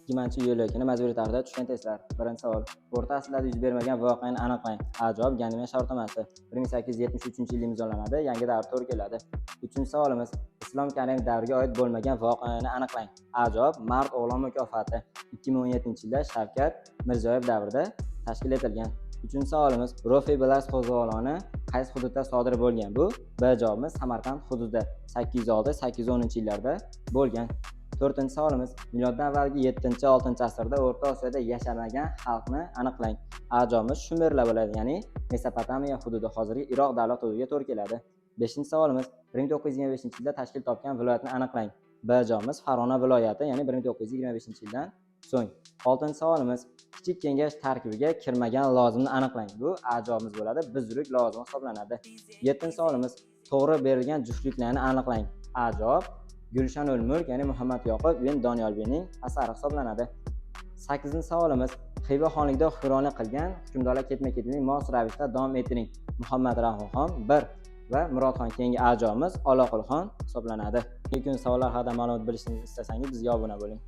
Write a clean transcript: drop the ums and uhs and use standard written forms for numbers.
20-iyul kuni majburiy tarzda tushgan testlar. Birinchi savol. O'rta asrlarda yuz bermagan voqeani aniqlang. A javob: Gandiman shartnomasi 1873-yilda imzolanadi, yangi davr to'g'ri keladi. Uchinchi savolimiz. Islom Karimov davriga oid bo'lmagan voqeani aniqlang. A javob: Mard o'g'lon mukofoti 2017-yilda Shavkat Mirziyoyev davrida tashkil etilgan. Uchinchi savolimiz. Rofi Bilas qo'zg'oloni qaysi hududda sodir bo'lgan? Bu B javobimiz, Samarqand hududida 806-810-yillarda bo'lgan. To'rtinchi savolimiz. Miloddan avvalgi 7-6-asrda O'rta Osiyoda yashamagan xalqni aniqlang. A javobimiz shumerlar bo'ladi, ya'ni Mesopotamiya hududi, hozirgi Iroq davlat hududiga to'g'ri keladi. Beshinchi savolimiz. 1925-yilda tashkil topgan viloyatni aniqlang. B javobimiz Farg'ona viloyati, ya'ni 1925-yildan so'ng. Oltinchi savolimiz. Kichik kengash tarkibiga kirmagan lavozimni aniqlang. Bu A javobimiz bo'ladi, buzruk lavozimi hisoblanadi. Yettinchi savolimiz. To'g'ri berilgan juftliklarni aniqlang. A javob: Gulshanul Mulk, ya'ni Muhammad Yoqub ibn Doniyorbekning asari hisoblanadi. Sakkizinchi savolimiz. Xiva xonligida hukmronlik qilgan hukmdorlar ketma-ketlikni mos ravishda davom ettiring. Muhammad Rahimxon 1 va Murodxon, keyingi A javobimiz Oloqulxon hisoblanadi. Kun savollar haqida ma'lumot bilishni istasangiz, bizga obuna bo'ling.